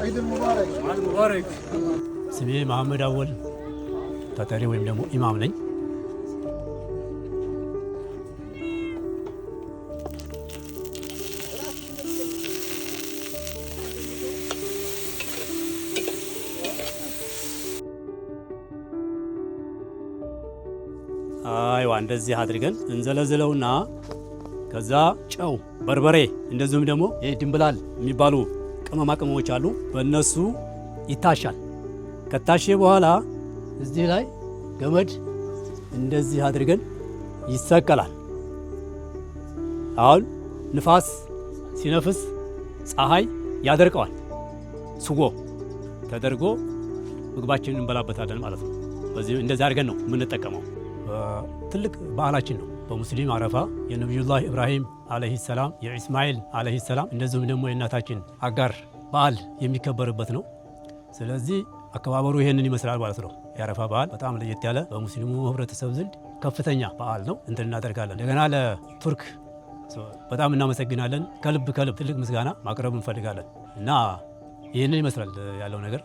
عيد مبارك. مبارك. ስሜ መሐመድ አወል ተጠሪ ወይም ደግሞ ኢማም ነኝ። አይዋ እንደዚህ አድርገን እንዘለዝለውና ከዛ ጨው፣ በርበሬ እንደዚሁም ደግሞ ይሄ ድንብላል የሚባሉ ቅመማ ቅመሞች አሉ። በእነሱ ይታሻል። ከታሸ በኋላ እዚህ ላይ ገመድ እንደዚህ አድርገን ይሰቀላል። አሁን ንፋስ ሲነፍስ ፀሐይ ያደርቀዋል። ስጎ ተደርጎ ምግባችንን እንበላበታለን ማለት ነው። በዚህ እንደዚህ አድርገን ነው የምንጠቀመው። ትልቅ በዓላችን ነው። በሙስሊም አረፋ የነቢዩላህ ኢብራሂም ዓለይሂ ሰላም፣ የኢስማኤል ዓለይሂ ሰላም እንደዚሁም ደግሞ የእናታችን አጋር በዓል የሚከበርበት ነው። ስለዚህ አከባበሩ ይሄንን ይመስላል ማለት ነው። የአረፋ በዓል በጣም ለየት ያለ በሙስሊሙ ህብረተሰብ ዘንድ ከፍተኛ በዓል ነው። እንትን እናደርጋለን። እንደገና ለቱርክ በጣም እናመሰግናለን። ከልብ ከልብ ትልቅ ምስጋና ማቅረብ እንፈልጋለን እና ይህንን ይመስላል ያለው ነገር።